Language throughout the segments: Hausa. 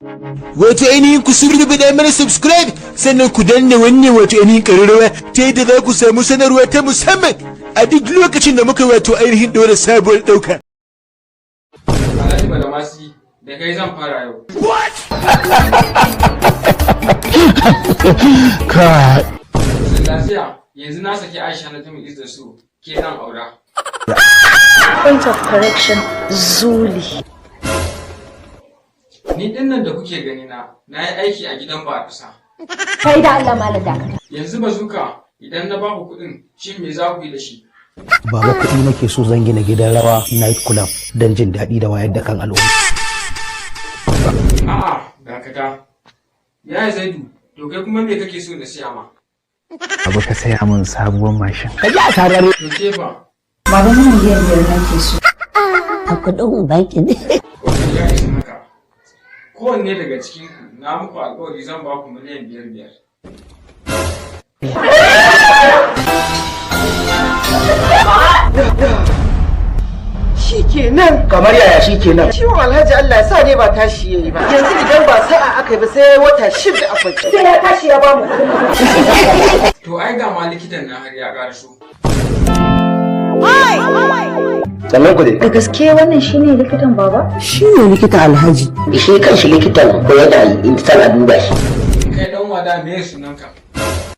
Wato ainihin ku surrubuɗa mana subscribe, sannan ku danna wannan wato ainihin ƙararrawa ta yadda za ku samu sanarwa ta musamman a duk lokacin da muka wato ainihin ɗora sabuwar ɗauka. Alhaji Badamasi, da kai zan fara yau. Kai. Lafiya, yanzu na saki Aisha na tumi da su, ke zan aura. Point of correction, Zuli. Ni dinnan da kuke gani na, na yi aiki a gidan barasa. Kai da Allah malam, dakata. Yanzu bazuka, idan na baku kuɗin, shin me za ku yi da shi? Baba, kuɗi nake so, zan gina gidan rawa, night club, don jin daɗi da wayar da kan al'umma. A'a, dakata. Yaya Zaidu, to kai kuma me kake so na siya ma? Abu ka saya min sabuwar mashin. Ka ji asarar. To ke fa? Baba, 5 miliyan nake so. A kudin banki ne. Ok, ya isa haka. Kowanne daga cikin ku, na muku alƙawari zan ba ku 5 miliyan. Shikenan. Kamar yaya shikenan? Ciwon Alhaji, Allah ya sa ne ba tashi yayi ba. Yanzu idan ba sa'a aka yi ba, sai wata 6 a kwance. Sai ya tashi ya bamu kuɗin. To ai ga ma likitan na har ya ƙaraso. Sannan ku dai. Da gaske wannan shine likitan baba? Shi ne likita, Alhaji. Shi kanshi likitan ko yana son a duba shi. Kai dan wada, me sunanka?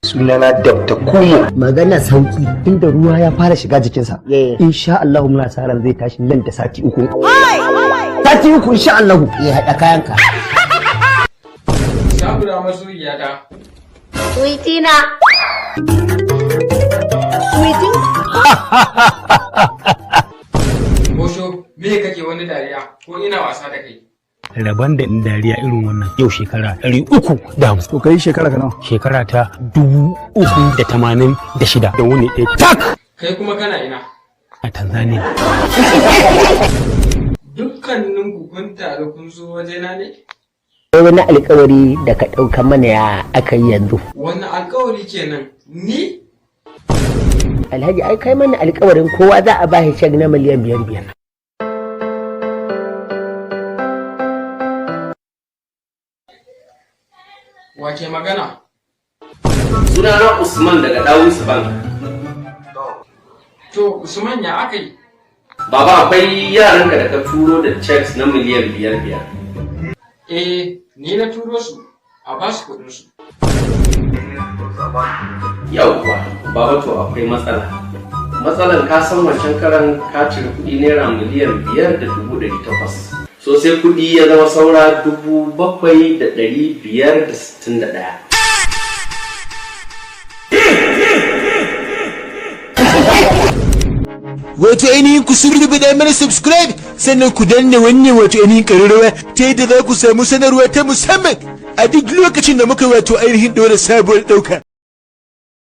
Sunana Dr. Kumo. Magana sauki, inda ruwa ya fara shiga jikinsa, insha Allah muna sa ran zai tashi nan da sati 3, sati 3 insha Allah. Ya haɗa kayanka. Sabura masoyiyata. Sweetie na. Sweetie? Bosho, me kake wani dariya ko ina wasa da kai? Rabon da in dariya irin wannan yau shekara 350. To kai shekara ka nawa? Shekara ta 386 da wuni ɗaya tak. Kai kuma kana ina? A Tanzania. Dukkanin ku kun taru kun zo wajena ne? Wani alkawari da ka ɗauka mana, ya aka yi yanzu? Wannan alkawari kenan ni? Alhaji, ai kai mana alkawarin kowa za a ba shi cek na 5 miliyan. Wa ke magana? Sunana Usman daga Dawis Bank. To Usman, ya aka yi? Baba, akwai yaranka da ka turo da checks na 5 miliyan. Eh, ni na turo su, a ba su kuɗin su. Yauwa, baba, to akwai matsala. Matsalan, ka san wancan karan ka ciri kuɗi naira 5,800,000. So sai kuɗi ya zama saura 7,561. Wato ainihin ku surrubuɗa mana subscribe, sannan ku danna wannan wato ainihin ƙararrawa ta yadda za ku samu sanarwa ta musamman a duk lokacin da muka wato ainihin ɗora sabuwar ɗauka.